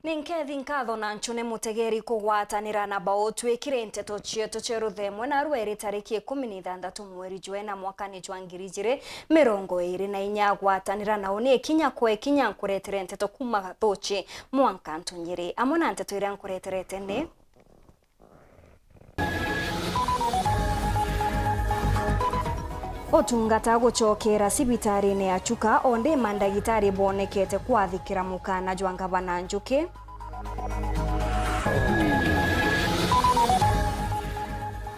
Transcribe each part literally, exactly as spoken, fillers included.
Ni nkethi nkatho na ncune mutegeri kugwatanira na bau twikire nteto cietu cia ruthemwe, narua iri tariki ikumi na ithanthatu mweri jwa ina mwakani jwa ngiri ijiri mirongo iri na inya. Gwatanira nau ni ikinya kwa ikinya nkuretere nteto kuuma Gathuchi mwanka Ntunyiri. Amwe na nteto iria nkureterete ni: Utungata gucokera cibitariine ya Chuka, o ndi mandagitari boonekete kwathikira mukana jwa Ngavana Njuki.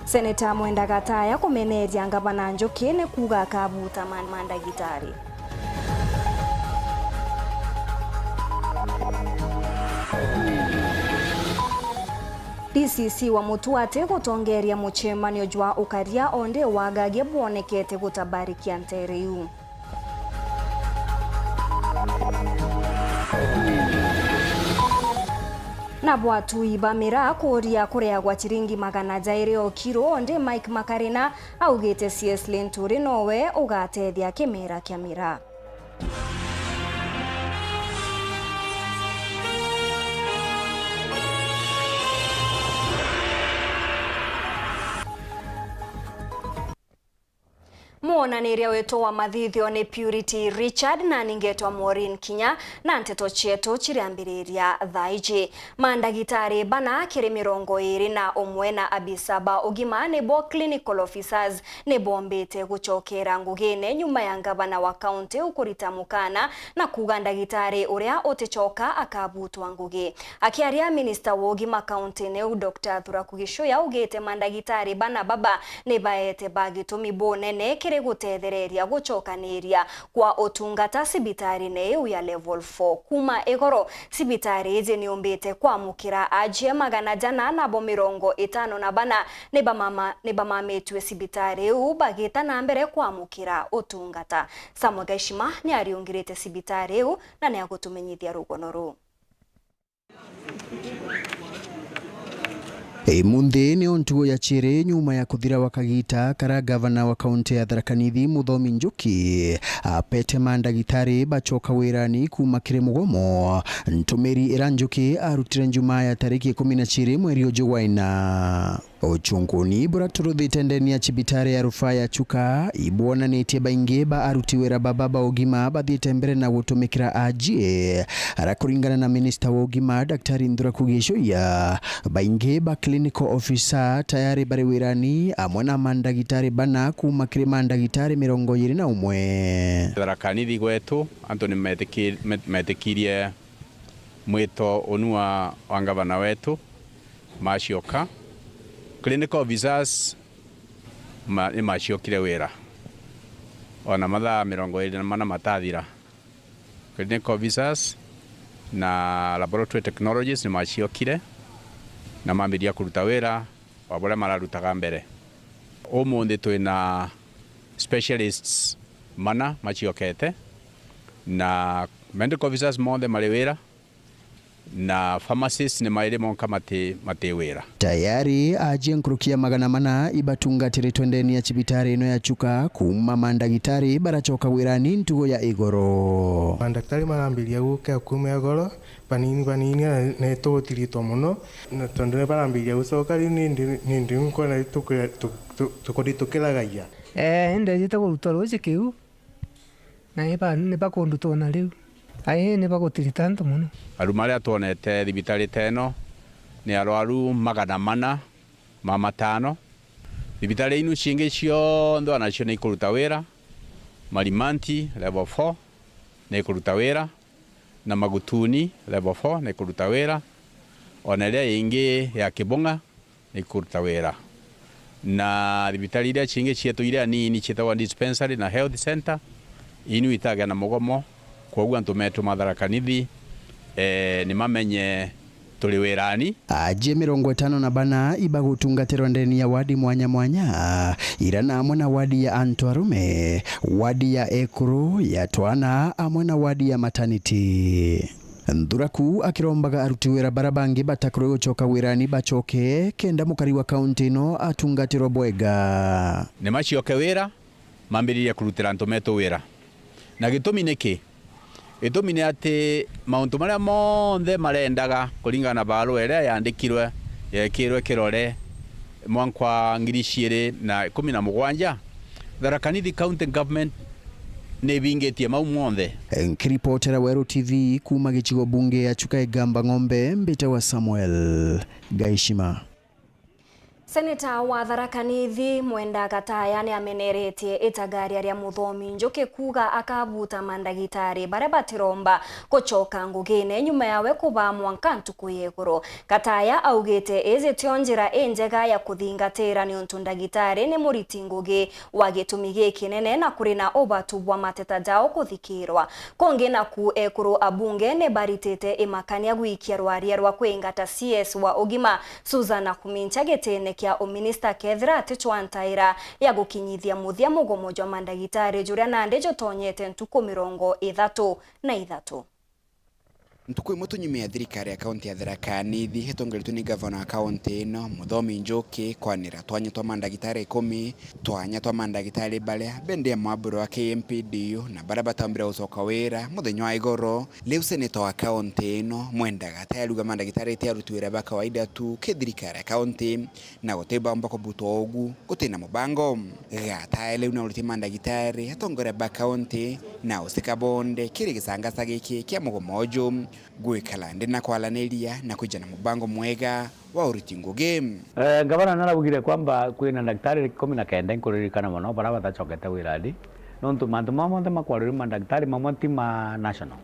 Seneta Mwenda Gataya kumeneria Ngavana Njuki ni kuuga akabuuta ma-, mandagitari. D C C wa Mutuati gutongeria mucemanio jwa ukaria, o ndi wagagia bwonekete gutabarikia nteere iu. Na bwatui ba miraa kuuria kureagwa ciringi magana jairi o kiro, o ndi Mike Makarina augite C S Linturi nowe ugatethia kimera kia miraa. Mwonaniria wetu wa mathithio ni Purity Richard, na ningetwa Maureen Kinya, na nteto cietu ciriambiriria thaa iji. Mandagitari bana kiri mirongo iri na umwe na abisa ba ugima nibo clinical officers ni bombite gucokera ngugine nyuma ya ngavana wa kaunti iu kurita mukana na kuuga ndagitari uria uticoka akabutwa ngugi. Akiaria minista wa ugima kaunti-ini iu, Doctor Thuraku Gichuya, augite mandagitari bana baba ni baete ba gitumi bunene kiri gutethereria gucokaniria kwa utungata cibitari-ini iu ya level four. Kuuma igoro, cibitari iji niumbite kwamukira ajie magana jana nabo mirongo itano na bana ni bamama-, ni bamamitue cibitari iu bagita na mbere kwamukira utungata. Samuel Gaishima ni ariungirite cibitari iu na ni agutumenyithia rugono ruu. Imunthi nio ntugo ya ciiri nyuma ya kuthira wa kagita kara gavana wa kaunti ya Tharaka Nithi Muthomi Njuki apete mandagitari bacoka wirani kuuma kiri mugomo, ntumiri ira Njuki arutire Njumaa ya tariki ikumi na ciiri mweri uju wa ina. Uchunguni buria turuthite ndeni ya cibitari ya rufaa ya Chuka ibwonanitie baingi ba aruti wira baba ba ugima bathiite mbere na gutumikira ajie. Ara kuringana na minista wa ugima, Daktari Nthuraku Gichuya, baingi ba clinical officer tayari bari wirani, amwe na mandagitari bana kuuma kiri mandagitari mirongo iiri na umwe. Tharaka Nithi gwetu, antu ni metiki-, met-, metikirie mwito unu wa, wa ngavana wetu, macioka. Clinical officers ma-, ni maciokire wira. Ona mathaa mirongo iiri na mana matathira, clinical officers na laboratory technologists ni maciokire na mambiria kuruta wira wa buria mararutaga mbere. Umunthi twina specialists mana maciokete, na medical officers monthe mari wira, na pharmacists ni mairi monka mati, mati wira. Tayari ajie nkuruki ya magana mana ibatungatiritwe ndeni ya cibitari ino ya Chuka kuuma mandagitari baracoka wirani ntugo ya igoro. Mandagitari marambiria guka kuuma igoro, banini banini, na, na tugutiritwa mono, na tondu ni barambiria gucoka riu, nindi, nindi nkona tu-, tu-, tu-, tukuthi tukiragaia. Ee, indejite kurutwa ruuji kiu, na ni ba-, ni bakunduta ona riu. Ai, ni bagutirita antu mono. Aru maria twonete thibitari ta ino ni arwaru magana mana ma matano. Thibitari inu ciingi cionthe onacio ni ikuruta wira. Marimanti level four ni ikuruta wira, na Magutuni level four ni ikuruta wira, ona iria ingi ya Kibung'a ni ikuruta wira. Na thibitari iria ciingi cietu iria nini cietagwa dispensary na health center, inu itagea na mugomo, kwoguo antu metu ma Tharaka Nithi, eh, ni mamenye turi wirani. Ajie mirongo itano na bana ibagutungatirwa ndeni ya wadi mwanya mwanya, ira na amwe na wadi ya antu arume, wadi ya ekuru, ya twana, amwe na wadi ya maternity. Nthuraku akirombaga aruti wira bara bangi batakurwe gucoka wirani bacoke, kenda mukari wa kaunti ino atungatirwe bwega. Ni macioke wira, mambiririe kurutira antu metu wira. Na gitumi niki? Gitumi ni ati mauntu maria monthe marendaga kuringana na barua iria yandikirwe, yekirwe kirore mwanka wa ngiri ciiri na ikumi na mugwanja, Tharaka Nithi County Government ni ibingitie mau monthe. Nkiripotera Weru T V kuuma gicigo bunge ya Chuka Igamba Ng'ombe, mbitawa Samuel Gaishima. Seneta wa Tharaka Nithi Mwenda Gataya ni ameneretie itagaria ria Muthomi Njuki kuuga akabuta mandagitari baria batiromba gucoka ngugine nyuma yawe kubaa mwanka ntuku ya iguru. Gataya augite iji tio njira injega ya kuthingatira niuntu ndagitari ni muriti ngugi wa gitumi gikinene na kuri na ubatu bwa mateta jao kuthikirwa. Kungi naku ekuru abunge ni baritite imakania gwikia rwaria rwa kwingata C S wa ugima Susan Nakhumicha gitine kia uminista kethira aticwa ntaira ya gukinyithia muthia mugomo jwa mandagitari juria nandi jutonyete ntuku mirongo ithatu na ithatu. Ntuku imwe tu nyuma ya thirikari ya kaunti ya Tharaka Nithi itongeretue ni gavana wa kaunti ino, Muthomi Njuki, kwanira twanya twa mandagitari ikumi, twanya twa mandagitari baria bendea mwaburo wa K M P D U na baria bataumbire gucoka wira muthenya wa igoro, riu seneta wa kaunti ino, Mwenda Gataya, aruga mandagitari ti aruti wira ba kawaida tu ki thirikari ya kaunti, na guti baumba kubutwa ugu guti na mubango. Gataya riu nauritie mandagitari, atongoria ba kaunti na usika bonde kiri gisangasa giki kia mugomo uju gwikara ndi na kwaraniria na kwija na mubango mwega wa uriti ngugi. Eh, ngavana naraugire kwamba kwina ndagitari ikumi na kenda nkuririkana mono baria batacokete wirari, nontu mantu mama monthe makwarirwe mandagitari mamwe ti ma national.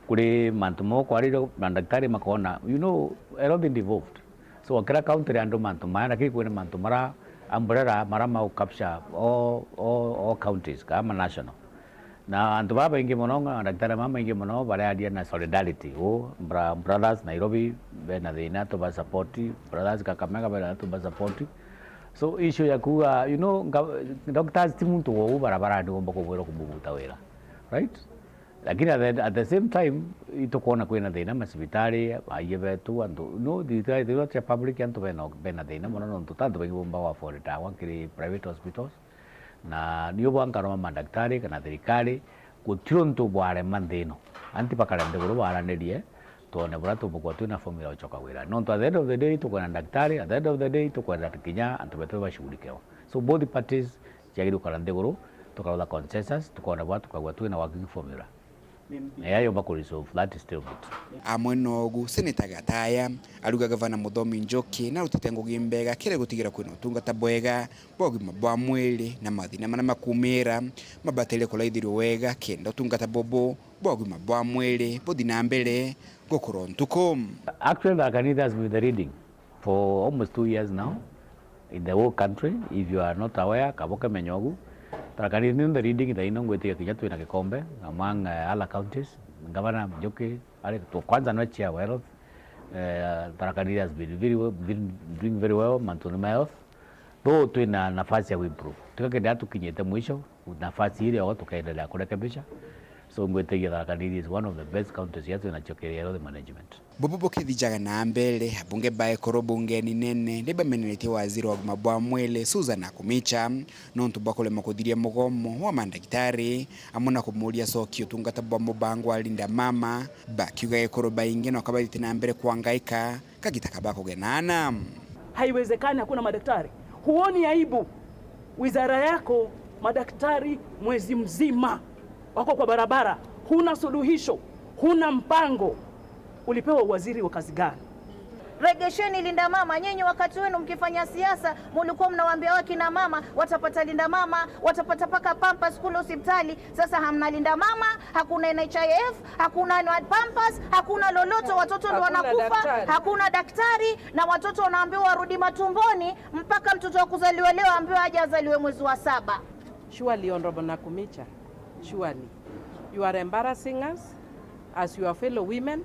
Kuri mantu mau kwarirwe mandagitari makona, you know, a lot involved. So, kira county ri andu mantu maya, lakini kwina mantu mara umbrella, mara mau capture all, all, all counties, kana ma national. Na antu baba baingi mono, ndagitari mama maingi mono, barearia na solidarity. O, bra-, brothers Nairobi, bena thina, tuba support, brothers Kakamega, bena tuba support. So, issue ya kuga, you know, nga-, doctors ti muntu wou barabara ni womba kubwirwa kumubuta wira. Right? Lakini at the, at the same time, itukwona kwina thina macibitari, aie betu, antu, no, thirikari cia public antu bena, bena thina mono, nontu ta antu baingi bomba wa afford ndawa kiri private hospitals. Na niu bwankaroma mandagitari kana thirikari, guti untu bwarema nthi ino. Anti bakare nthiguru baranirie, twone buria tumukwa twina formula ucoka wira. Nontu at the end of the day, tukwenda ndagitari, at the end of the day, tukwenda kinya antu betu bashughulikiwa. So both parties ciagirwe gukara nthiguru, tukarotha consensus, tukona bwa tukagwa twina working formula. Na yayomba ku resolve that stalemate. Amwe nogu, Seneta Gataya aruga Gavana Muthomi Njuki narutite ngugi mbega kiri gutigira kwina utungata bwega bwa ugima bwa mwiri na mathina maria makumira mabatere kuraithirwa wega kenda utungata bubu bwa ugima bwa mwiri buthi na mbere gukura ntuku. Actually, Tharaka Nithi has been the leading for almost two years now in the whole country. If you are not aware, kaba ukimenya ugu. Tharaka Nithi ni the leading thaa ino, ngwitikia kinya twina gikombe among, eh, other counties. Ngavana Njuki ari tu, kwanza nwe chair wa health. Eh, Tharaka Nithi has been very well, been doing very well mantuni ma health. Though twina nafasi ya kuimprove. Tiga kenda tukinyite mwisho, nafasi ile yo tukaendelea kurekebisha. So ngwitikia Tharaka Nithi is one of the best counties yetu inachokeria health management. Bubu bukithijaga na mbere, abunge ba ekuru bungeni nene ni bameneretie waziri wa ugima bwa mwiri Susan Nakhumicha nontu bwa kuremwa kuthiria mugomo wa mandagitari, amwe na kumuria acokie utungata bwa mubango wa Linda Mama, bakiuga ekuru baingi no kabathite na mbere kwangaika kagita kaba kugea na ana. Haiwezekani hakuna madaktari. Huoni aibu? Wizara yako, madaktari mwezi mzima wako kwa barabara, huna suluhisho, huna mpango. Ulipewa uwaziri wa kazi gani? Regesheni Linda Mama. Nyinyi wakati wenu mkifanya siasa, mulikuwa mnawaambia wakina mama watapata Linda Mama, watapata paka pampers kule hospitali. Sasa hamna Linda Mama, hakuna N H I F, hakuna pampers, hakuna lolote, watoto ndo wanakufa, hakuna daktari, na watoto wanaambiwa warudi matumboni mpaka mtoto wa kuzaliwa leo ambiwa aje azaliwe mwezi wa saba. Surely, Honorable Nakhumicha, surely. You are embarrassing us as your fellow women.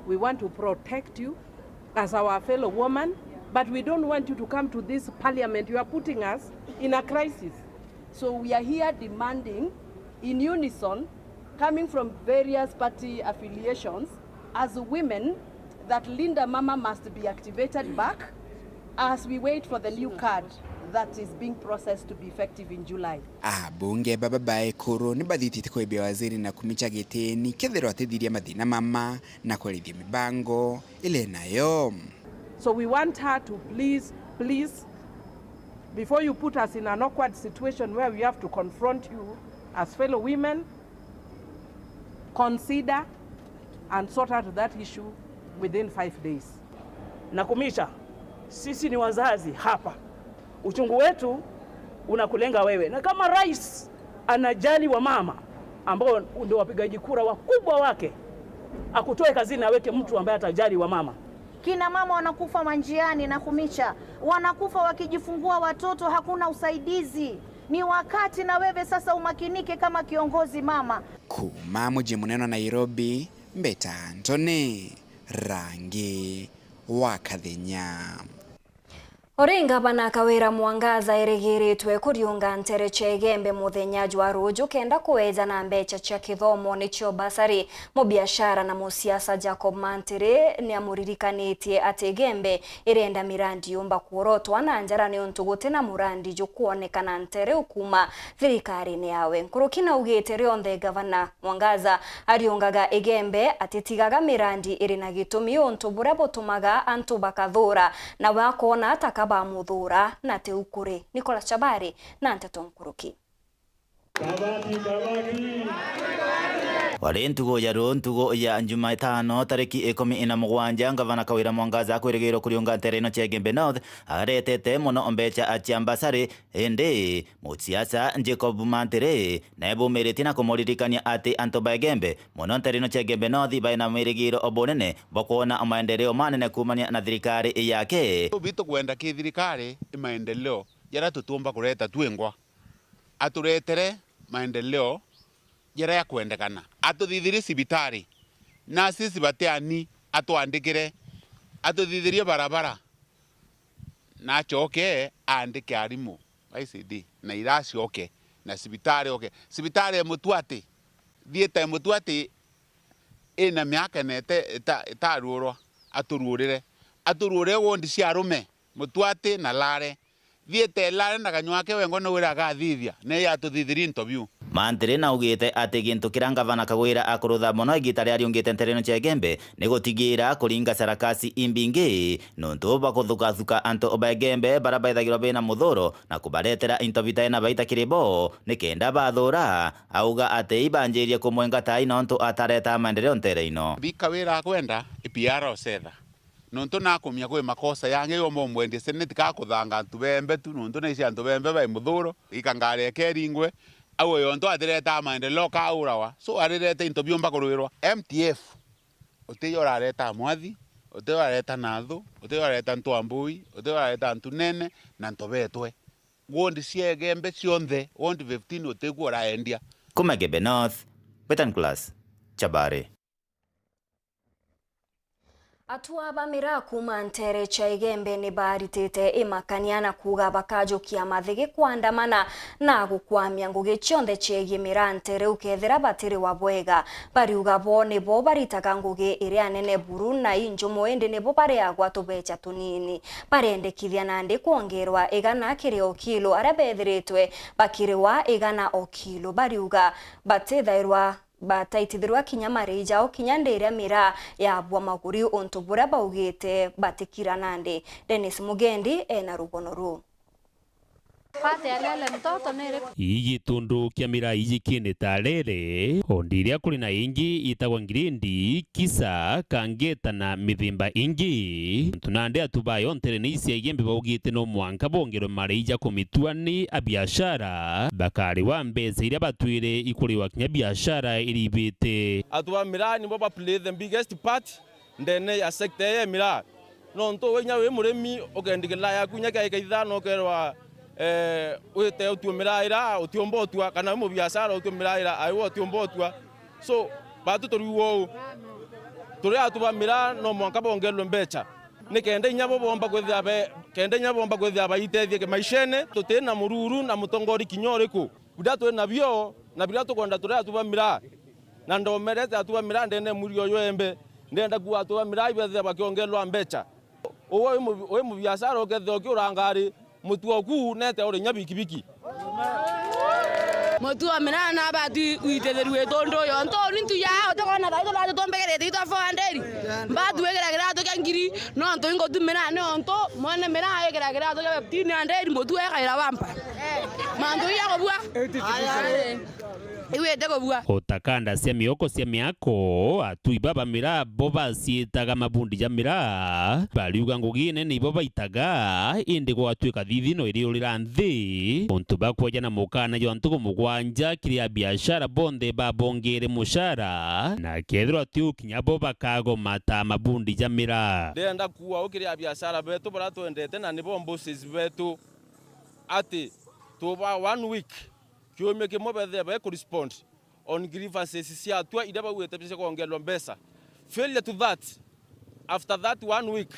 We want to protect you as our fellow woman, but we don't want you to come to this parliament. You are putting us in a crisis. So we are here demanding in unison, coming from various party affiliations, as women, that Linda Mama must be activated back as we wait for the new card. That is being processed to be effective in July. Abunge baba ba Ekuru ni bathitite kwibia waziri Nakhumicha gitini kethirwa atithiria mathina mama na kwarithia mibango ile nayo. So we want her to please, please, before you put us in an awkward situation where we have to confront you as fellow women, consider and sort out that issue within five days. Nakhumicha, sisi ni wazazi hapa. Uchungu wetu unakulenga wewe. Na kama rais anajali wamama ambao ndio wapigaji kura wakubwa wake, akutoe kazini, aweke mtu ambaye atajali wamama. Kina mama wanakufa manjiani, Nakhumicha, wanakufa wakijifungua watoto, hakuna usaidizi. Ni wakati na wewe sasa umakinike kama kiongozi mama. Kuuma muji munene wa Nairobi, mbeta Anthony Rangi wa Kathenya. Uri ngavana Kawira Mwangaza erigiritwe kuriunga ntere cia Igembe muthenya jwa ruju kenda kueja na mbecha cia kithomo nicio basari. Mubiashara na musiasa Jacob Mantiri niamuririkanitie ati Igembe irenda mirandi yumba kuorotwa na njara niuntu guti na murandi jukwonekana ntere ukuma thirikarine yawe. Nkuruki naugite rionthe gavana Mwangaza ariungaga Igembe atitigaga mirandi iri na gitumi untu buria butumaga antu bakathura, nawe akoona ataka bamuthuura na tiu kuri. Nicholas Chabari na nteto nkuruki. Wari ntugu ya ruu, ntugu ya Jumatano, tariki ikumi na mugwanja, Ngavana Kawira Mwangaza akwirigirwo kuriunga ntere ino cia Igembe North, aretete mono mbecha cia mbasari, indi musiasa Jacob Mantiri nebumiritie na kumuririkania ati antu ba Igembe, mono ntere ino cia Igembe North, baina mirigiro obunene bwa kwona maendeleo manene kuumania na thirikari yake. Bitu kwenda ki thirikari i maendeleo jaria tutiumba kureta twingwa. Aturetere maendeleo jaria jakwendekana. Atuthithirie cibitari, nurses batiani, atwandikire, atuthithirie barabara, na acoke aandike arimu ba E C D, na ira acioke, na cibitari oke. Cibitari e Mutuati, thieta e Mutuati ina miaka ina ite-, ita-, itaruurwa, aturuurire. Aturuurire wondi cia arume, Mutuati na Lare. Thieta e Lare na kanyua ake wengwa niwe iraagathithia, na iyatuthithirie into biu. Mantiri naugite ati gintu kiria Ngavana Kawira akurutha mono igita riria ariungite ntere ino cia Igembe ni gutigira kuringa sarakasi imbingi, nontu bwa kuthukathuka antu ba Igembe baria baithagirwa bena muthuro na kubaretera into bitai na baita kiri bo, nikenda bathura. Auga ati ibanjirie kumwenga tai nontu atareta maendeleo ntere ino. Bi Kawira akwenda, i P R osetha. Nontu nakumia kwi makosa yangi yomba umwendie seneti ka kuthanga antu bembe tu, nontu naici antu bembe bai muthuro, ikangari eke ringwe, au yontu atireta maendeleo ka urawa. So arirete into biumba kurwirwa. M T F, utiyo urareta Mwathi, utiyo urareta Nathu, utiyo urareta Ntwambui, utiyo urareta Ntunene na Ntobetwe. Wondi cia Igembe cionthe, wondi fifteen utikuo uraendia. Kuma Igembe North, Betan Class, Chabari. Atua ba miraa kuuma ntere cia Igembe ni baritite imakania na kuuga bakajukia mathigi kwandamana na gukwamia ngugi cionthe ciegie miraa ntere ukethira batiriwa bwega. Bariuga bo nibo baritaga ngugi iria nene buru na injumu, indi nibo bareagwa tubecha tunini. Barendekithia nandi kwongerwa igana kiri o kilo aria bethiritwe bakiriwa igana o kilo. Bariuga batithairwa bataitithirwa kinya marii jao kinya ndiria miraa yabua maguri, untu buria baugite batikira nandi. Dennis Mugendi ena rugono ruu. Pate ya lele mtoto nere. Ii gitundu kia miraa iji kindi ta rere, o ndiria kuri na ingi itagwa ngirindi, kisa, kangeta na mithemba ingi. Antu nandi atu bayo ntere ni cia Igembe baugite no mwanka bongerwe marii ja kumitua ni abiashara bakariwa mbeca iria batwire ikuriwa kinya biashara iribite. Atu ba miraa nibo ba play the biggest part ndene ya sector ya miraa. Nontu we inya wi murimi, ukendi kilaa yaku inya kiaika ithano, ukerwa, eh, wite utue miraa ira utiumba utua, kana wi mubiashara utue miraa ira aiwe utiumba utua. So, batu turiuga uu, turi atu ba miraa no mwanka bongerwe mbecha, nikenda inya bo bomba kwithia be, kenda inya bomba kwithia baitethia kimaishene. Tuti na mururu na mutongori kinya uriku. Biria twi nabio na biria tukwenda turi atu ba miraa. Na ndomerete atu ba miraa ndene mwiri uyu embe. Ndenda kuuga atu ba miraa ibethia bakiongerwa mbecha. Uwe wi mu-, wi mubiashara ukethia ukiura ngari, mutu oku nete uri nya bikibiki. Mutu wa miraa na batu uitithirue tundu yo. Ntu ni ntu ya utukona thai tula tutumbigerete itwa four hundred. Batu wikira kiratu kia ngiri, no ntu ingutumira ni ontu mwene miraa ikira kiratu kia fifteen hundred, mutu ekaira wampa. Mantu iya kubua. Iwite kubua. O ta kanda cia mioko cia miako, atui baba miraa bo baciitaga mabundi ja miraa, bariuga ngugi inene ibo baitaga, indi gwatuika thithino iriurira nthi. Untu bakweja na mukana jwa ntuku mugwanja kiri abiashara bonthe babongere mushara, na kethirwa tiu kinya bo bakagoma ta mabundi ja miraa. Ndenda kuuga u kiri abiashara betu baria twendete na nibo bosses betu, ati tuba one week, kiumia kimwe bethire bekurespond on grievances ciatua iria baugite cia kwongererwa mbeca. Failure to that, after that one week,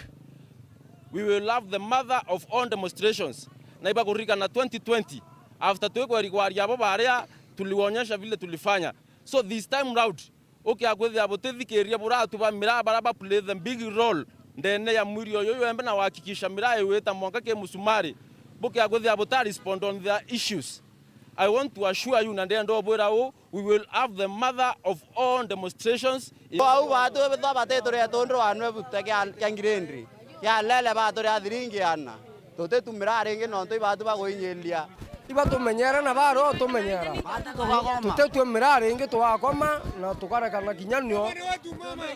we will have the mother of all demonstrations. Na ibakuririkana twenty twenty, after twikweri kwaria abo baria, tuliwaonyesha vile tulifanya. So this time round, ukia kwithia butithikiria buratu ba miraa baria ba play the big role ndene ya mwiri uyu yembe na wahakikisha miraa iwita mwanka ki musumari, bukia kwithia buta respond on their issues. I want to assure you, na ndenda ubwira uu, we will have the mother of all demonstrations. Au batu bitwa batituria tundu rwa nwe bute kia, kia ngirendri, kia lele baturia thiringi ana. Tutitumira ringi nontu ibatu baguinyiria. Iba tumenyere na baro tumenyera. Tutetue miraa ringi twakoma na tukarekana kinya nio.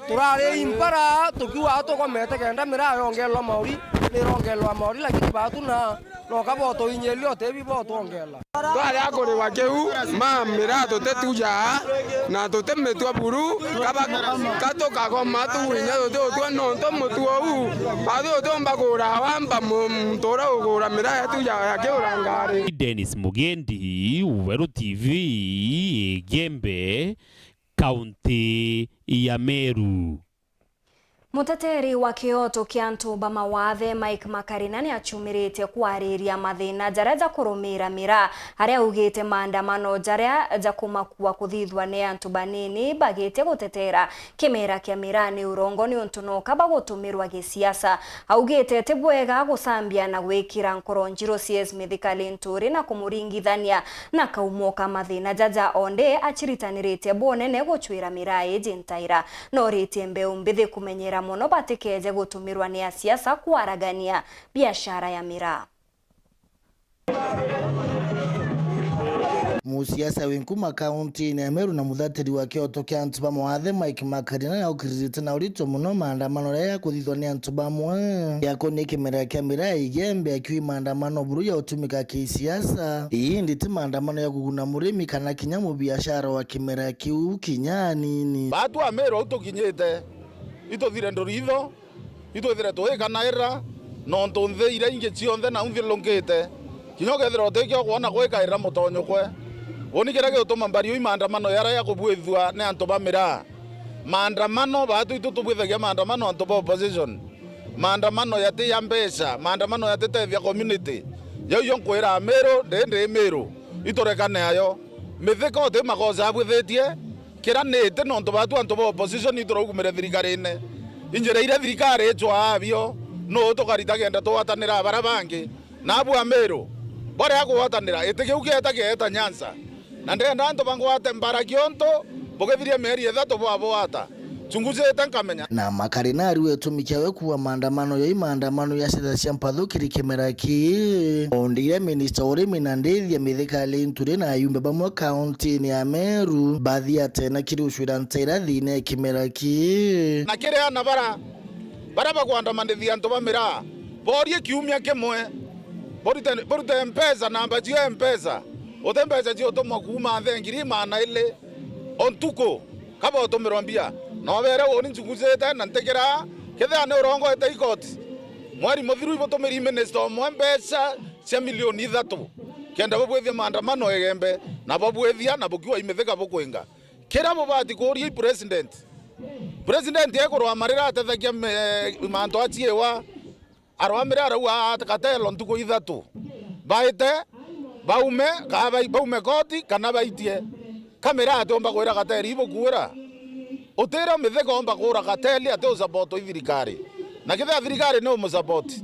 Turari impara tukiuga tukomete kenda miraa yongerwa mauri, nirongerwa mauri lakini batu na noka botuinyiria utebi botwongera. Twari a kuriwa kiu, ma miraa tutituja na tutimitua buru, kaba, katukagoma tuwinya tutiutua nontu mutuo uu, atwi utiumba kura wamba mu-, muntu uria ugura miraa yetu ya, ya kiurangari. Dennis Mugendi, Weru T V, Igembe, kaunti ya Meru. Muteteri wa kioto kia antu ba mawathe Mike Makarina ni achumiritie kwariria mathina jaria jakurumira miraa, aria augite maandamano jaria jakumakua kuthithwa ni antu banini bagitie gutetera kimera kia miraa ni urongo niuntu noka bagutumirwa gisiasa. Augite ti bwega gucambia na gwikira nkoro njiru C S Mithika Linturi na kumuringithania na kaumo ka mathina jaja, onde achiritaniritie bunene gucwira miraa iji ntaira. Noritie mbeu mbithi kumenyera mono batikeje gutumirwa ni asiasa kwaragania biashara ya miraa. Musiasa wi nkuma kauntiine ya Meru na muthatiri wa kioto kia antu ba mawathe Mike Makarina ni aukiriritie na urito mono maandamano jaria jakuthithwa ni antu bamwe. Yakoni kimera kia miraa Igembe akiuga maandamano buru ya utumika kisiasa, indi ti maandamano ya kuguna murimi kana kinya mubiashara wa kimera kiu kinya anini. Batu a Meru au tukinyite, ituthire nduritho, itwithire tuikanaira, nontu nthi iria ingi cionthe nau nthiururukite, kinya ukethira utikio kwona gwikaira mutonyukwe. Uni kiria gigutuma mbariu i maandamano jaria jakubuithua ni antu ba miraa. Maandamano, batu itu tubwithagia maandamano antu ba opposition. Maandamano yati ya mbeca, maandamano yatitethia community. Jau jo nkwira Amiru, ndi ndi Miru, iturekane ayo. Mithika uti makosa abwithitie, kira niti nontu batu antu ba opposition ituraugumire thirikarine. Injira iria thirikari icwaa abio, nuu tukarita kenda tugwatanira baria bangi? Nabu Amiru, baria gwatanira, iti kiu kieta kieta Nyanza. Na ndenda antu bangwate mbara kiontu bugithiria mieri ithatu bwabwata. Chunguzite nkamenya. Na Makarina ariwe gitumi kiawe kuuga maandamano jai maandamano ja ciaca cia mpathu kiri kimera kii. Onde iria minista wa urimi na ndithi ya Mithika Linturi na ayumbe bamwe kauntiine ya Meru bathiate na kiri ucwira ntaira thiine ya kimera kii. Na kiri ana bara, bara bagwandamanithia antu ba miraa, borie kiumia kimwe, borute, borute mpesa, namba cio mpesa, uti mbeca cia utumwa kuuma nthi ngiri maana ili o ntuku, ka botumirwa mbia. Na ubere uni nchunguzite na ntikira, kethira ni urongoete i koti, mweri muthiru ibutumiri minista umwe mbeca cia milioni ithatu, kenda bubwithia maandamano Igembe, na babwithia na bukiuga i Mithika bukwinga. Kiria bubati kuuria i president. President ekurwa marira atethagia me-, mantu aciiwa. Arwamire arauga, "Aa, katelo ntuku ithatu. Baite, baume, kaa bai-, baume koti, kana baitie. Kamera atiumba kwira kateli ibukuira." Utira Mithika umba kuura kateli ati usupport i thirikari. Na kethira thirikari ni umusupport,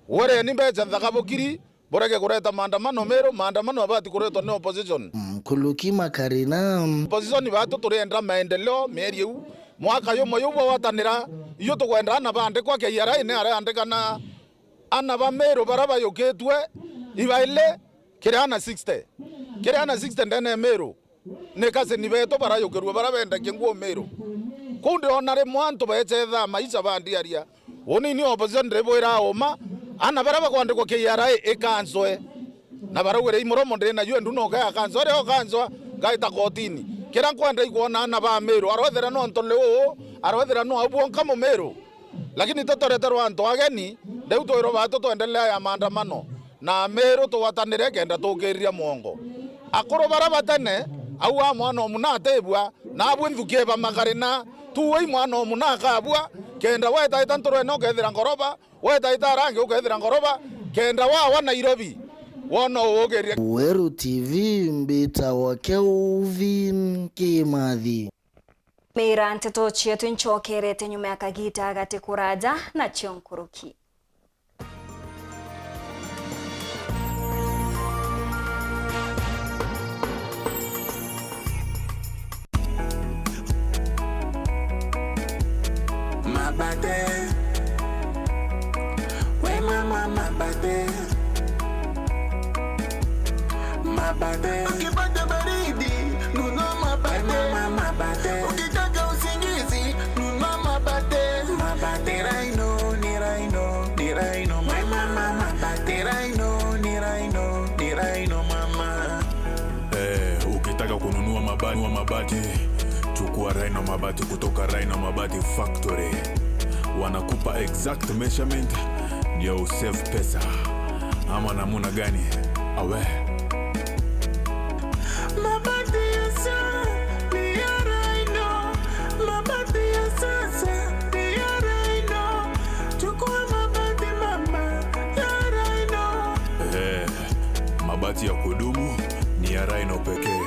wereni mbeca nthaka bukiri, Burege kureta maandamano Meru, maandamano abati kuretwa ni opposition. Mkuluki Makarina. Opposition batu turienda maendeleo mieri iu. Mwaka yumwe yu bwagwatanira, iyo tukwenda ana baandikwa K R A ni areandikana ana ba Meru bara bayukitwe ibaili kiri ana sixty. Kiri ana sixty ndene ya Meru. Ni kasini betu barayukirua bara bendagia nguo Meru. Kuu ndirona rimwe antu bechethaa maisha bandiaria. Uni ni opposition ndibwira uma, ana bara bakwandikwa K R A ikanswe. Na baraugire i muromo ndina yo endu no kaya kanswa, ria okanswa, ngaita kotini. Kira nkwenda ikwona ana ba Meru, arwethira no ntole uu, arwethira no au bwonka mu Meru. Lakini tutoreterwa antu ageni, riu twirwa batu twendelea ya maandamano. Na Meru tugwatanire kenda tukiriria mwongo. Akuru bara batene, au a mwana omuna atibua, na abwe nthuki eba Makarina, tuwei mwana omuna akabua, kenda wetaita nturene ukethira ngoroba, wetaita arangi ukethira ngoroba, kenda wawa Nairobi, wona ugukiria. Weru T V, mbitagwa Kelvin Kimathi. Mira nteto cietu incokerete nyuma ya kagita gati kuraja nacio nkuruki. Mabate. We mama mabate. Mabate. Ukipata baridi, nunua mabate. We mama mabate. Ukitaka usingizi, nunua mabate. Mabate Rhino, ni Rhino, ni Rhino mama. Mabate Rhino, ni Rhino, ni Rhino mama. Eh, ukitaka kununua mabati, nunua mabati, chukua Rhino Mabati kutoka Rhino Mabati Factory. Wanakupa exact measurement, ndio usave pesa. Ama namuna gani? Awe. Mabati ya sa-, ni ya Rhino. Mabati ya sasa ni ya Rhino. Chukua mabati mama ya Rhino. Eh, mabati ya kudumu ni ya Rhino pekee.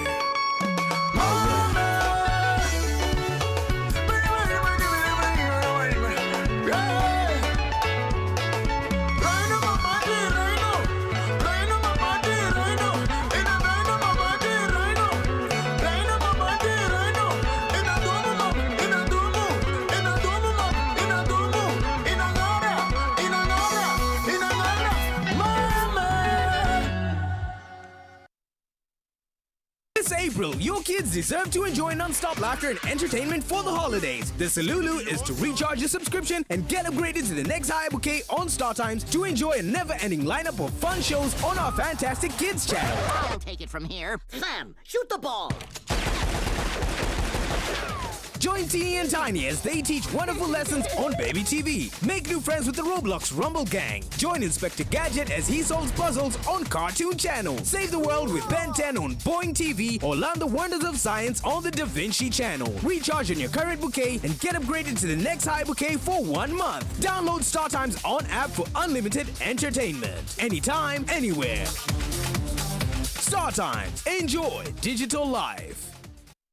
This April, your kids deserve to enjoy non-stop laughter and entertainment for the holidays. The Salulu is to recharge your subscription and get upgraded to the next higher bouquet on StarTimes to enjoy a never-ending lineup of fun shows on our fantastic kids channel. I'll take it from here. Fam, shoot the ball. Join Teeny and Tiny as they teach wonderful lessons on Baby T V. Make new friends with the Roblox Rumble Gang. Join Inspector Gadget as he solves puzzles on Cartoon Channel. Save the world with Ben ten on Boing T V or learn the wonders of science on the Da Vinci Channel. Recharge on your current bouquet and get upgraded to the next high bouquet for one month. Download StarTime's on app for unlimited entertainment. Anytime, anywhere. StarTimes. Enjoy digital life.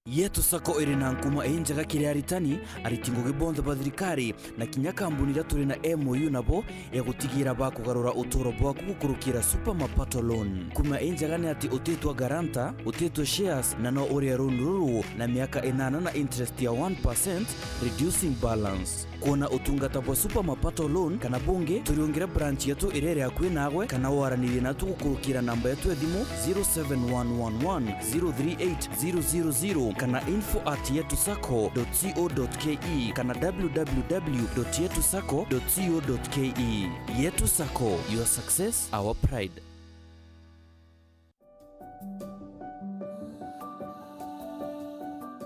Yetu Sacco iri na nkuma injega kiri aritani, ariti ngugi bonthe ba thirikari, na kinya kambuni iria turi na M O U nabo ya gutigira bakugarura uturo bwaku gukurukira Super Mapato Loan. Nkuma injega ni ati utitwa guarantor, utitwa shares, na no urie loan ruru na miaka inana na interest ya one percent, reducing balance. Kwona utungata bwa Super Mapato Loan kana bungi, turiungire branch yetu iria iri akui naagwe, kana waranirie natu gukurukira namba yetu ya thimu zero seven one one one zero three eight zero zero zero kana info at yetu sacco dot co dot ke kana w w w dot yetu sacco dot co dot ke. Yetu Sacco, your success, our pride.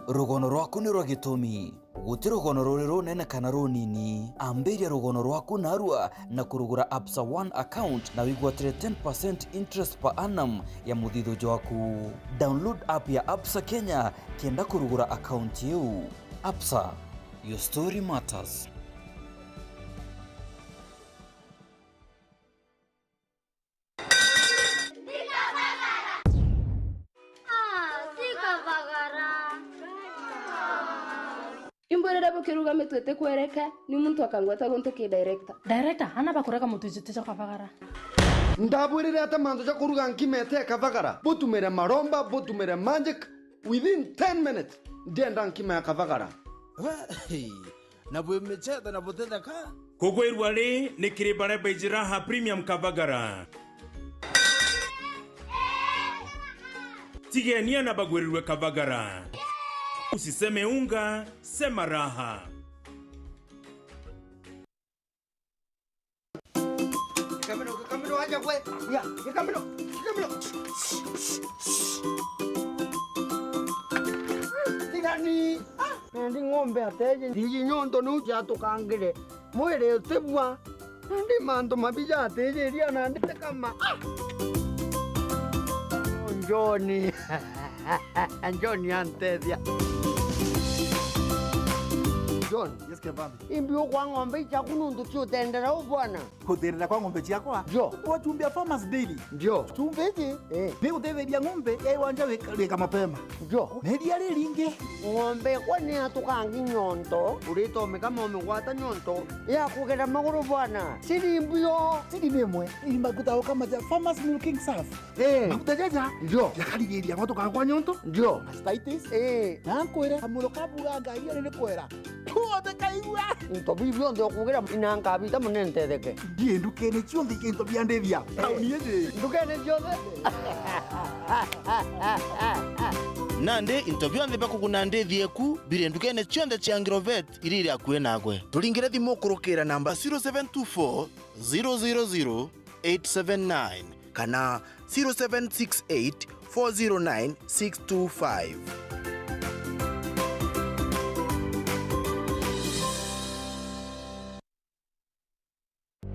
Rugono rwaku ni rwa gitumi. Guti rugono ruri runene kana runini. Ambiria rugono rwaku narua na kurugura Absa One account na wigwatire ten percent interest per annum ya muthithu jwaku. Download app ya Absa Kenya kenda kurugura account iu. Absa, your story matters. Imbwirire bukiruga mitwe itikwereke, ni muntu akangweta guntu ki director. Director, ana bakurega mutu jute jwa kabagara. Ndabwirire ati mantu ja kuruga nkima ite kabagara? Butumire maromba, butumire magic, within ten minutes, ndienda nkima ya kabagara. We, hey, na bwi michetho na butitheka. Kugwirua ri ni kiri baria baiji Raha Premium Kabagara. Tigenia na bagwirirwe kabagara. Usiseme unga, sema raha. Gikamiro, gikamiro, aja gwe. Ya, gikamiro, gikamiro. Tigani. Ah, nandi ng'ombe ateje. Ndiji nyonto niu ciatukangire. Mwiri utibua. Nandi mantu mabi jatijiria nandi tikama. Ah! John. John antethia. John. Yes, Kevambi. Imbi ukwa ng'ombe ichaku nuntu ciutendera u bwana. Kuthirira kwa ng'ombe ciakwa? Ndio. Wachumbia Farmers Daily. Ndio. Chumvi iji, eh, ni gutetheria ng'ombe ya iwanja wika, wika mapema. Ndio. Na iria riringi. Ng'ombe kwa ni atukangi nyonto, uritomika momigwata nyonto, ya kugera maguru bwana. Siri mbio. Siri ni imwe, ni maguta ukamaja Farmers Milking Surf. Eh. Maguta jaja. Ndio. Yakarigiria gwatuka kwa nyonto. Ndio. Mastitis. Eh. Na nkwire, kamuro kabuga ngai ari ni kwera. Tuothe kaigua. Into biu bionthe ukugira ina nkabita mune ntetheke. Ndie ndukene cionthe into bia ndithia. Eh. Tauni iji. Ndukene cionthe. Nandi into bionthe bia kuguna ndithi eku biri ndukene cionthe cia Agrovet iria iri akui nagwe. Turingire thimu kurukira namba zero seven two four, zero zero zero, eight seven nine kana zero seven six eight, four zero nine, six two five.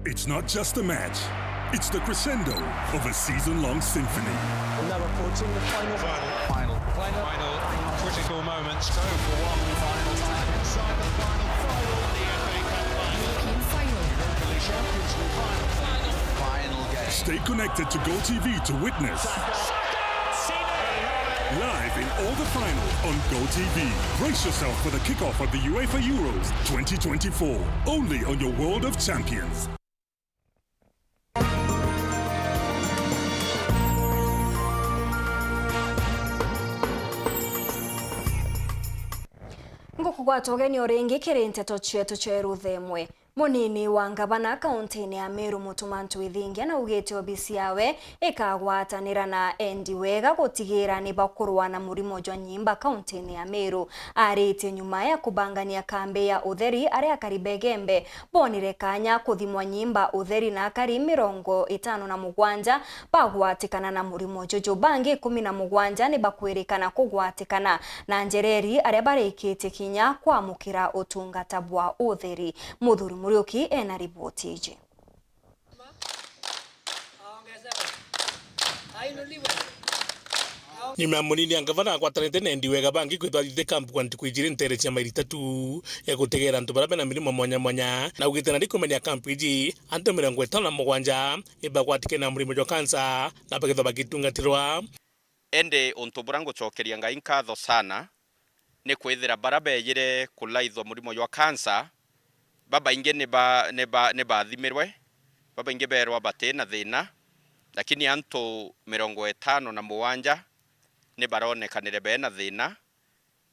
It's not just a match. It's the crescendo of a season-long symphony. We're now approaching the final. Final. Final. Final. Final. Critical moments. Go for one. Final. Inside the final. Final. The F A Cup final. European final. Europa League Champions League final. Final. Final game. Stay connected to GoTV to witness. Live in all the finals on GoTV. Brace yourself for the kickoff of the UEFA Euros twenty twenty-four, only on your World of Champions. Ngukugwata ugeni o ringi kiri nteto cietu cia rutha imwe. Munini wa ngavana kauntine ya Meru, Mutuma M'Ethingia, naugite obisi yawe ikagwatanira na endi wega gutigira ni bakurwa na murimo jwa nyimba kauntine ya Meru. Aritie nyuma ya kubangania kambi ya utheri, aria akari ba Igembe bonire kanya kuthimwa nyimba utheri, na akari mirongo itano na mugwanja bagwatikana na murimo juju. Bangi ikumi na mugwanja ni bakwirikana kugwatikana na njereri, aria barikitie kinya kwamukira utungata bwa utheri. Muthuri Muriuki ena riboti iji. Nyuma ya munini ya ngavana agwatanite na endi wega bangi kwithwa athithie kampu kwa ntuku ijiri nteere cia mairi itatu ya gutegera antu baria bena mirimo mwanya mwanya, na augite nari kumenya kampu iji, antu mirongo itano na mugwanja ibagwatikene na murimo jwa kansa na bakethwa bagitungatirwa. Indi untu buria ngucokeria Ngai nkatho sana ni kwithira baria beejire kulaithwa murimo jwa kansa, babaingi ni ba-, ni ba-, ni baathimirwe, babaingi beerwa bati na thiina, lakini antu mirongo itano na mugwanja ni baronekanire beena thiina,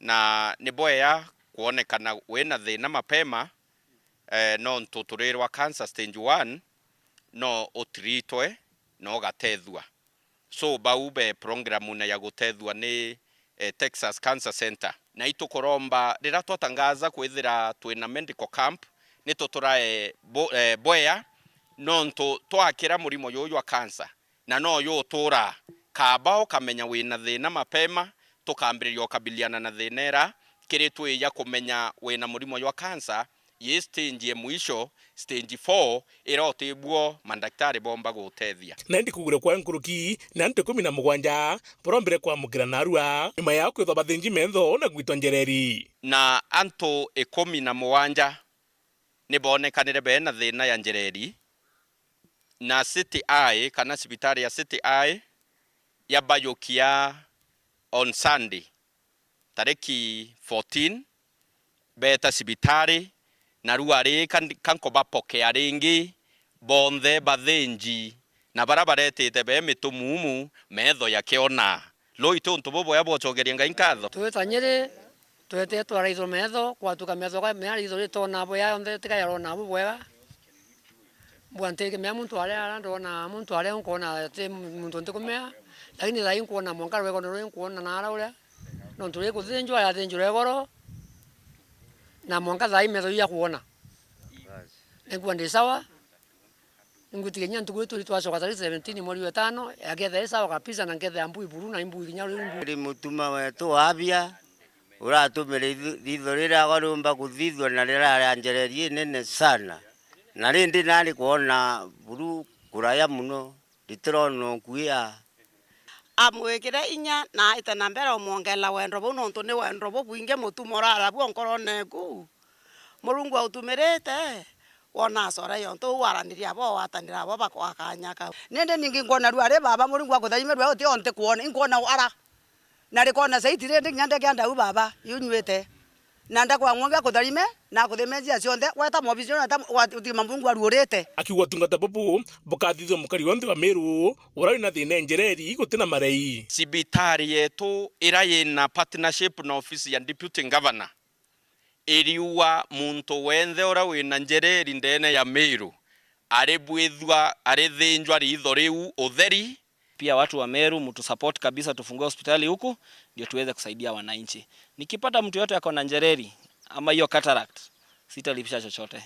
na ni bwea kwonekana wina thiina mapema, eh, nontu turirwa cancer stage one, no utreatwe na ugatethua. So, bau be programune ya gutethua ni, eh, Texas Cancer Center. Na itukuromba, riria twatangaza kwithira twina medical camp, ni tuturae bo-, eh, bwea, nontu twakira murimo juju jwa cancer, na no juturaa. Kaba ukamenya wina thiina mapema, tukambiriria ukabiliana na thiina ira, kiri twija kumenya wina murimo jwa cancer, yi stage ya mwisho, stage four, ira utibwo mandaktari bomba gutethia. Na indi kugwirwa kwa nkuruki ni antu ikumi na mugwanja barombire kwamukira narua, nyuma yao kwithwa bathinji metho na gwitwa njereri. Na antu ikumi na mugwanja ni boonekanire beena thiina ya njereri, na City Eye, kana cibitari ya City Eye, yabajukia on Sunday, tariki fourteen, beeta cibitari, na riu ari ka, ka nkubapokea ringi bonthe bathinji na bara baretite be mitumumu, metho yakiona. Rui ti untu bubwega bwocokeria Ngai nkatho? Twita Nyeri, twete twaraithwa metho, kwatuka metho ga mea ritho ritona bwega yonthe, tiga yarona bubwega. Mbua ntikimea muntu aria ara ndona muntu aria nkwona ti muntu ntikumea, lakini thaai nkwona mwanka rwego ni rui nkwona na ara uria, nontu ri kuthinjwa yathinjirwe igoro, na mwanka thaai metho iya kwona. Ningua ndi sawa. Ningwitikia kinya ntuku ii turi twacoka tarehe seventeen mweri wa itano, akethira i sawa kabisa na nkethira mbui buru na imbui kinya riu imbui. Ri mutuma wetu wa abia, uratumire ithu-, ritho riria agwa riumba kuthithua na riraria njereri inene sana. Na rindi nari kwona buru kuraya muno, ritirona ukuia. Amwikire inya na aite na mbere umwongela wendo buu, nontu ni wendo bubwingi mutuma urara buo nkorone eku. Murungu autumirite, wona acora yontu uu waraniria abo, watanira abo bakwa kanya kau. Nindi ningi nkwona rua ari baba, Murungu akutharime rua uti o nti kwona, inkwona ara. Na rikona saiti rindi kinya ndeke andau baba, yu nyuite. Na ndakwa ng'ongi akutharime, na akuthime njia cionthe, weta mobisi jona ta wa-, utima Murungu aruurite. Akiuga utungata bubu bukathithua mukari wonthe wa Meru, uria wina thina e njereri, guti na marei. Cibitari yetu ira yina partnership na ofisi ya Deputy Governor, iriuga muntu wenthe uria wina njereri ndene ya Meru, aribwithua, arithinjwa ritho riu utheri. Pia watu wa Meru, mtu support kabisa, tufungue hospitali huku, ndio tuweze kusaidia wananchi. Nikipata mtu yote ako na njereri, ama hiyo cataract, sitalipisha chochote.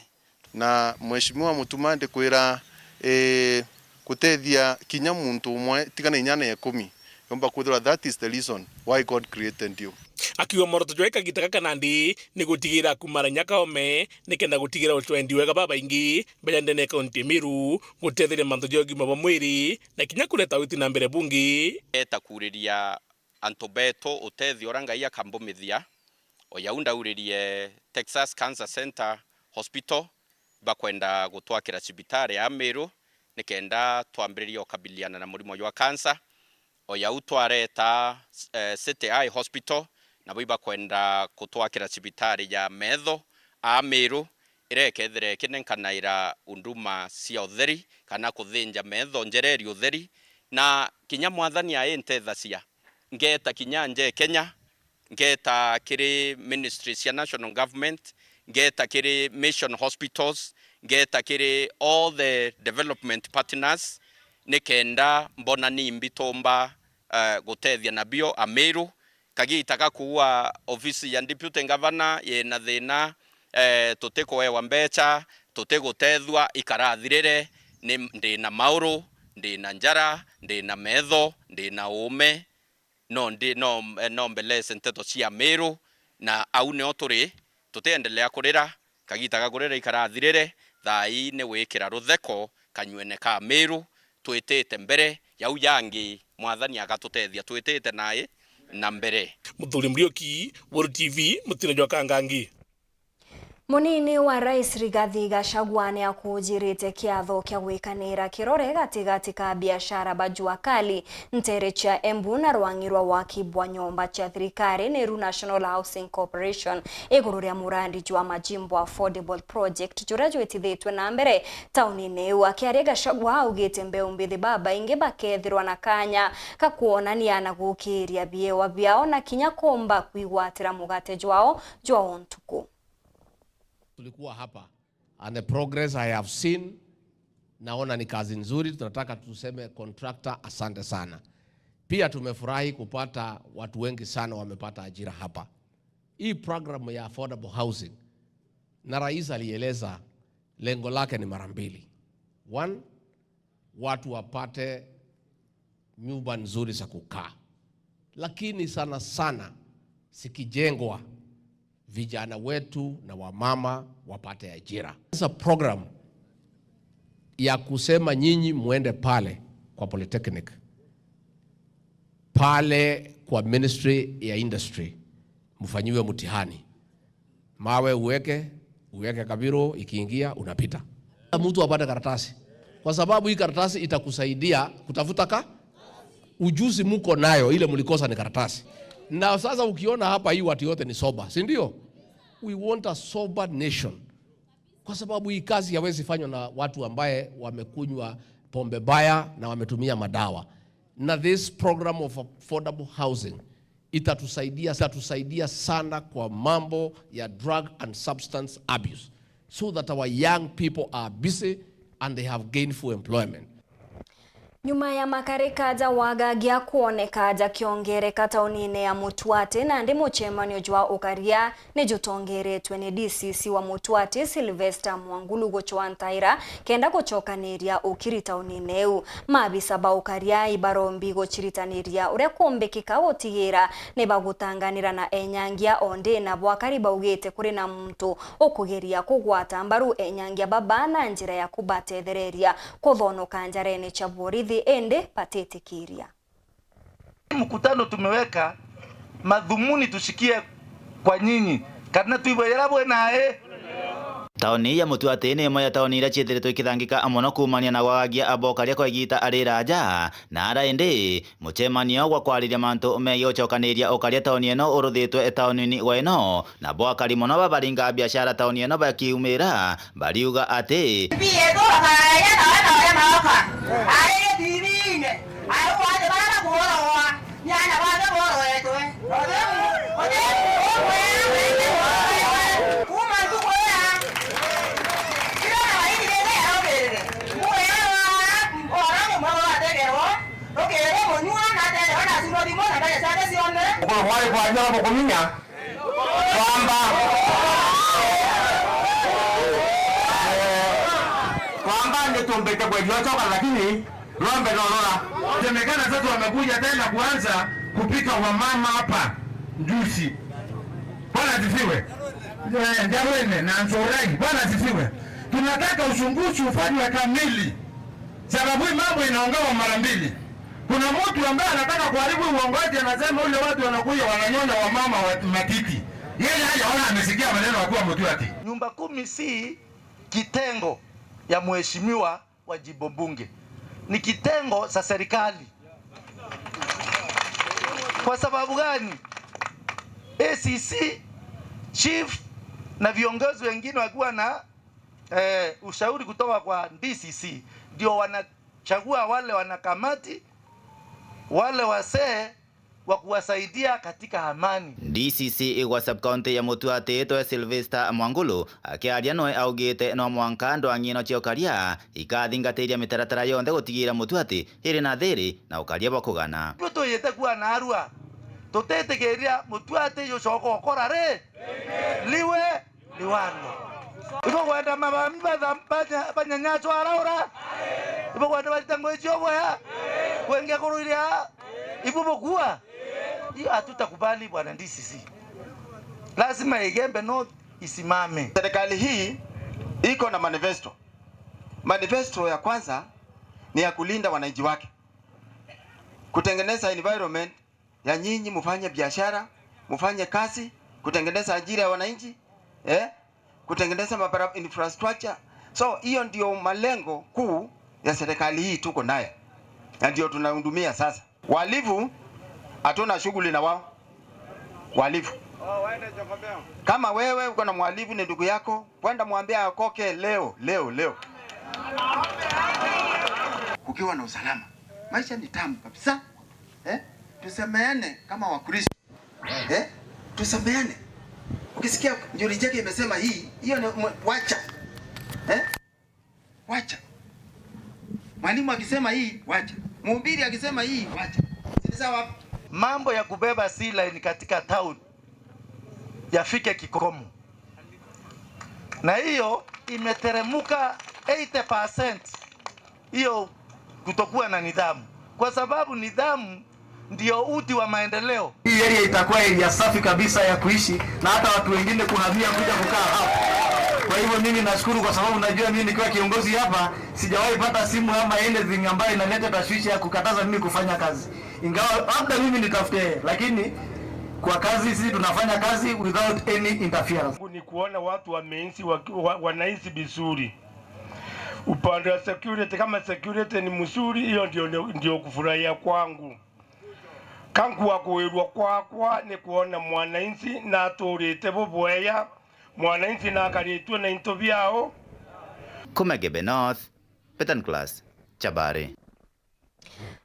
Na Mheshimiwa Mutuma, ndikwira, eh, gutethia kinya muntu umwe, tiga na inya na ikumi, yomba kwithirwa that is the reason why God created you. Akiuga mworoto jwa kagita gaka nandi ni gutigira kumara nyaka ome, nikenda gutigira ucwendi wega babaingi baja ndene ya kaunti ya Meru, gutetheria mantu ja ugima bwa mwiri, na kinya kureta witi na mbere bungi. Eta kuriria antu betu utethio uria Ngai akambumithia. O yau ndauririe Texas Cancer Center Hospital, bakwenda gutwakira cibitari ya Meru nikenda twambiririe ukabiliana na murimo jwa cancer. O yau twareta, eh, City Eye Hospital, nabo ibakwenda kutwakira cibitari ya metho a Meru, iria ikethira ikinenkanaira huduma cia utheri kana kuthinja metho njereri utheri. Na kinya Mwathani aintethacia, ngeta kinya nje Kenya, ngeta kiri ministry cia national government, ngeta kiri mission hospitals, ngeta kiri all the development partners, nikenda mbona ni mbitumba, eh, gutethia nabio Amiru. Kagita ga kuua ofisi ya deputy governor yina thina, eh, tutikuewa mbecha, tutigutethua, ikarathirire, ni, ndina mauru, ndina njara, ndina metho, ndina uume, no ndi, no, eh, no mbeleze nteto cia Miru, na au nio turi, tutiendelea kurira. Kagita ga kurira ikarathirire, thaa ii ni gwikira rutheko kanyuene ka Miru, twitite mbere, yau yangi Mwathani agatutethia, twitite nai na mbere. Muthuri Muriuki, Weru T V, mutino jwa Kangangi. Munini wa Rais Rigathi Gachagua ni akujirite kiatho kia gwikanira kirore gatigati ka biashara ba jua kali ntere cia Embu na rwang'i rwa waki bwa nyomba cia thirikari, niru National Housing Corporation, iguru ria murandi jwa Majimbo Affordable Project juria jwitithitwe na mbere taunini iu. Akiaria, Gachagua augite mbeu mbithi babaingi bakethirwa na kanya ka kwonania na gukiria biewa biao na kinya kumba kwigwatira mugate jwao jwa o ntuku. Tulikuwa hapa and the progress I have seen, naona ni kazi nzuri. Tunataka tuseme contractor, asante sana. Pia tumefurahi kupata watu wengi sana wamepata ajira hapa. Hii program ya affordable housing, na rais alieleza lengo lake ni mara mbili. One, watu wapate nyumba nzuri za kukaa, lakini sana sana zikijengwa, vijana wetu na wamama wapate ajira. Sasa program ya kusema nyinyi muende pale kwa polytechnic, pale kwa ministry ya industry, mfanyiwe mtihani. Mawe uweke, uweke kabiro, ikiingia, unapita. Mtu apate karatasi. Kwa sababu hii karatasi itakusaidia kutafuta ka-, ujuzi mko nayo, ile mlikosa ni karatasi. Na sasa ukiona hapa hii watu yote ni sober, si ndio? We want a sober nation. Kwa sababu hii kazi haiwezi fanywa na watu ambaye wamekunywa pombe baya na wametumia madawa. Na this program of affordable housing itatusaidia, itatusaidia sana kwa mambo ya drug and substance abuse, so that our young people are busy and they have gainful employment. Nyuma ya makarika ja wagagia kwoneka jakiongereka taunine ya Mutuati, nandi mucemanio jwa ukaria ni jutongeretwe ni D C C wa Mutuati, Sylvester Mwangulu, gucwa ntaira kenda gucokaniria ukiri taunine iu. Maabisa ba ukaria ibarombi guciritaniria uria kumbikika gutigira ni bagutanganira na enyangia, ondi nabo akari baugite kuri na muntu ukugeria kugwata mbaru enyangia baba na njira ya kubatethereria kuthonoka njarene cia borithi, indi batitikiria. Mkutano tumeweka madhumuni tushikie kwa nyinyi, kana tuibwe yara bwe nae. Tauni ya Mutuati ni imwe ya tauni iria ciithiritwe ikithangika mono kuumania na gwagagia abokaria kwa igiita riraja, na ara indi mucemanio gwa kwariria mantu megii gucokaniria ukaria tauni ino uruthitwe taunini wa ino, nabo akari mono babaringa biashara tauni ino bakiumira bariuga ati, Mbi yetu bakaya na wana baria maroka. Ari T V-ine. Ari kwate bara bakuoroa. Ni ana bana boroetwe. Othemu, othemu, okwea, wende boroetwe. Kuma ntuku ira. Kila na waini rende yarobirire. Muya wa, ora mumwe wategerwa. Rukirwe munyua, na ategerwa na cuma thimo na mbere ciake cionthe. Ukuru kwari kwa nyoro mukuminya. Kwamba. Eh, kwamba nitumbite kwenyu ochoka, lakini rwambe no rora. Semekana sasa wamekuja tena kuanza kupika wamama hapa juzi. Bwana asifiwe. Eh, Njarwene na Nzorai. Bwana asifiwe. Tunataka uchunguzi ufanywe kamili. Sababu hii mambo inaongewa mara mbili. Kuna mtu ambaye anataka kuharibu uongozi, anasema ule watu wanakuja wananyonya wamama wa matiti. Yeye hajaona, amesikia maneno ya kuwa Mutuati. Nyumba Kumi si kitengo ya mheshimiwa wa jimbo bunge. Ni kitengo cha serikali. Kwa sababu gani? A C C, chief na viongozi wengine wakiwa na eh, ushauri kutoka kwa D C C, ndio wanachagua wale wanakamati, wale wasee wa kuwasaidia katika amani. D C C igwa sub-county ya Mutuati itwe Sylvester Mwangulu akiaria noe augite no mwanka ndwang'ino cia ukaria ikathingatiria mitaratara yonthe gutigira Mutuati iri na thiri na ukaria bwa kugana. Ndio tuyite kuwa na arua, tutitikiria Mutuati jucoka ukora ri liwe liwano. Ibo kwenda mabami batha-, banya-, banyanyaswa araura. Ibo kwenda barita ngui cio boya. Kwenge kuruiria. Ibo bukua. Hiyo hatutakubali, bwana D C C. Lazima Igembe North isimame. Serikali hii iko na manifesto. Manifesto ya kwanza ni ya kulinda wananchi wake. Kutengeneza environment ya nyinyi mfanye biashara, mfanye kazi, kutengeneza ajira ya wananchi, eh? Kutengeneza mabara-, infrastructure. So, hiyo ndio malengo kuu ya serikali hii tuko nayo. Na ndio tunahudumia sasa. Wahalifu, hatuna shughuli na wao. Wahalifu. Kama wewe uko na mhalifu ni ndugu yako, kwenda mwambie akoke leo, leo, leo. Kukiwa na usalama, maisha ni tamu kabisa. Eh? Tusameane kama Wakristo. Eh? Tusameane. Ukisikia Njuri Njeke imesema hii, hiyo ni mwe-, wacha. Eh? Wacha. Mwalimu akisema hii, wacha. Mhubiri akisema hii, wacha. Si ni sawa? Mambo ya kubeba sea line katika town yafike kikomo. Na hiyo imeteremuka eighty percent. Hiyo kutokuwa na nidhamu. Kwa sababu nidhamu ndio uti wa maendeleo. Hii area itakuwa area safi kabisa ya kuishi na hata watu wengine kuhamia kuja kukaa hapa. Kwa hivyo mimi nashukuru kwa sababu najua mimi nikiwa kiongozi hapa, sijawahi pata simu ama anything ambayo inaleta tashwishi ya kukataza mimi kufanya kazi. Ingawa labda mimi nitafute, lakini kwa kazi sisi tunafanya kazi without any interference. Ni kuona watu wameinsi waki-, wa-, wanaishi vizuri. Upande wa security, kama security ni mzuri, hiyo ndio, ndio, ndio kufurahia kwangu. Ka nkuakuirwa kwakwa ni kuona mwananchi naturite bubwega, mwananchi nakaritue na into biao. Kuma Igembe North, Peter Nicholas. Chabari.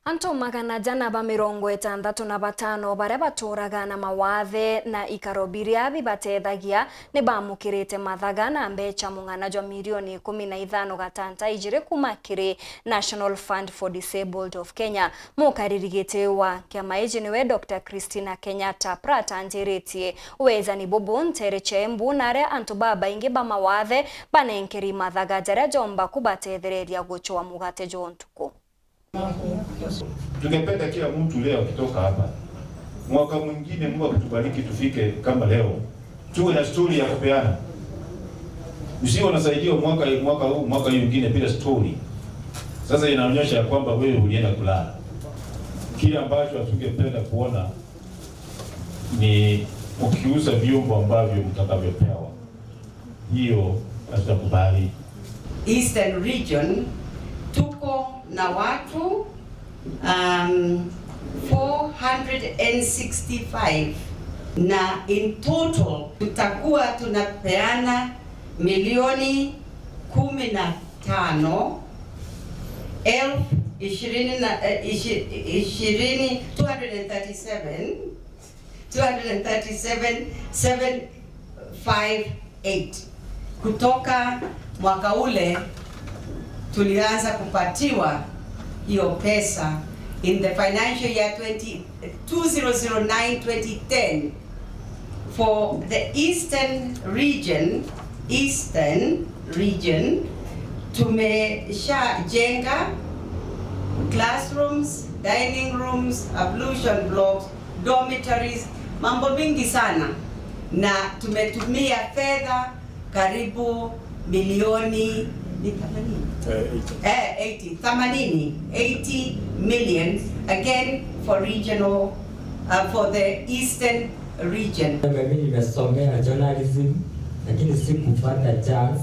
Antu magana jana ba mirongo itantatu na batano baria baturaga na mawathe na ikaro biria bibatethagia ni bamukirite mathaga na mbecha mung'ana jwa milioni ikumi na ithano gatanta ijiri kuma kiri National Fund for Disabled of Kenya. Mukariri giti wa kiama iji niwe Doctor Christina Kenyatta Pratt anjiritie wejani bubu ntere cia Embu na aria antu babaingi ba mawathe banenkeri mathaga jaria jomba kubatethereria gucwa mugate jwa ntuku. Tungependa kila mtu leo akitoka hapa, mwaka mwingine Mungu akitubariki tufike kama leo, tuwe na story ya kupeana. Usiwe unasaidiwa mwaka, mwaka huu, mwaka hii mwingine bila story. Sasa inaonyesha ya kwamba wewe ulienda kulala. Kile ambacho hatungependa kuona ni ukiuza vyombo ambavyo mtakavyopewa. Hiyo hatutakubali. Eastern Region tuko na watu um, four hundred and sixty-five, na in total tutakuwa tunapeana milioni kumi na tano elfu ishirini na, eh, ishi-, ishirini, two hundred and thirty-seven, two hundred and thirty-seven, seven five eight. Kutoka mwaka ule tulianza kupatiwa hiyo pesa in the financial year twenty, two thousand nine, twenty ten, for the Eastern Region, Eastern Region, tumeshajenga classrooms, dining rooms, ablution blocks, dormitories, mambo mingi sana, na tumetumia fedha karibu milioni, ni themanini? Eh, eighty. Eh, eighty, themanini, eighty million, again for regional, uh, for the Eastern Region. Mimi nimesomea journalism, lakini sikupata chance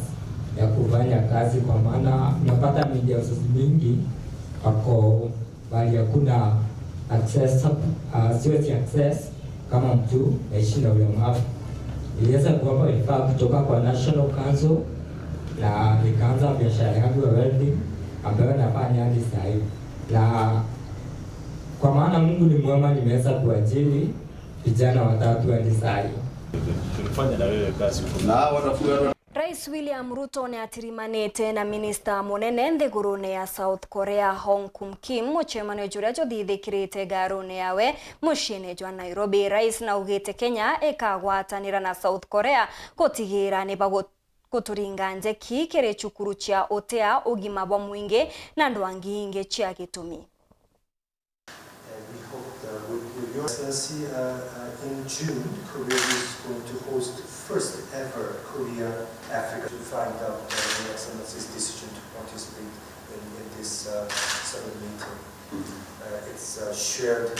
ya kufanya kazi, kwa maana unapata media houses mingi wako bali hakuna access, uh, siwezi access kama mtu naishi na ulemavu. Niliweza kuomba vifaa kutoka kwa National Council na nikaanza biashara yangu ya welding ambayo nafanya hadi saa hii, na kwa maana Mungu ni mwema, nimeweza kuajiri vijana watatu hadi saa hii. Tulifanya na wewe kazi huko. Na wanafunzi Rais William Ruto ni atirimanite na minista munene nthigurune ya South Korea, Hong Kum Kim, mucemanio juria juthithikirite ngarune yawe muciine jwa Nairobi. Rais naugite Kenya ikagwatanira na South Korea gutigira ni bagu-, guturinga njeki kiri cukuru cia utea, ugima bwa mwingi na ndwangi ingi cia gitumi. And we hope that with, with your Excellency, uh, uh, in June, Korea is going to host the first ever Korea Africa to find out, uh, Your Excellency's decision to participate in, in this, uh, summit meeting. Uh, it's, uh, shared in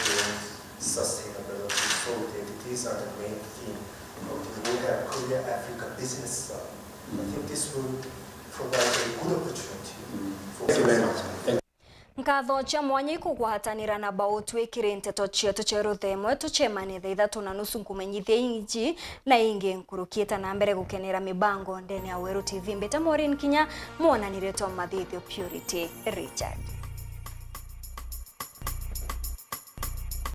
sustainability, solidarity. These are the main theme. We have Korea Africa Business Summit. I think this will provide a good opportunity for. Thank you very much. Nkatho cia mwanya ikugwatanira na bautwi kiri nteto cietu cia ruthemwe. Tucemanie thaa ithatu na nusu nkumenyithia inji na ingi nkuruki. Eta na mbere gukenera mibango ndene ya Weru T V. Mbite Maureen Kinya, mwonanire twa mathithio Purity Richard.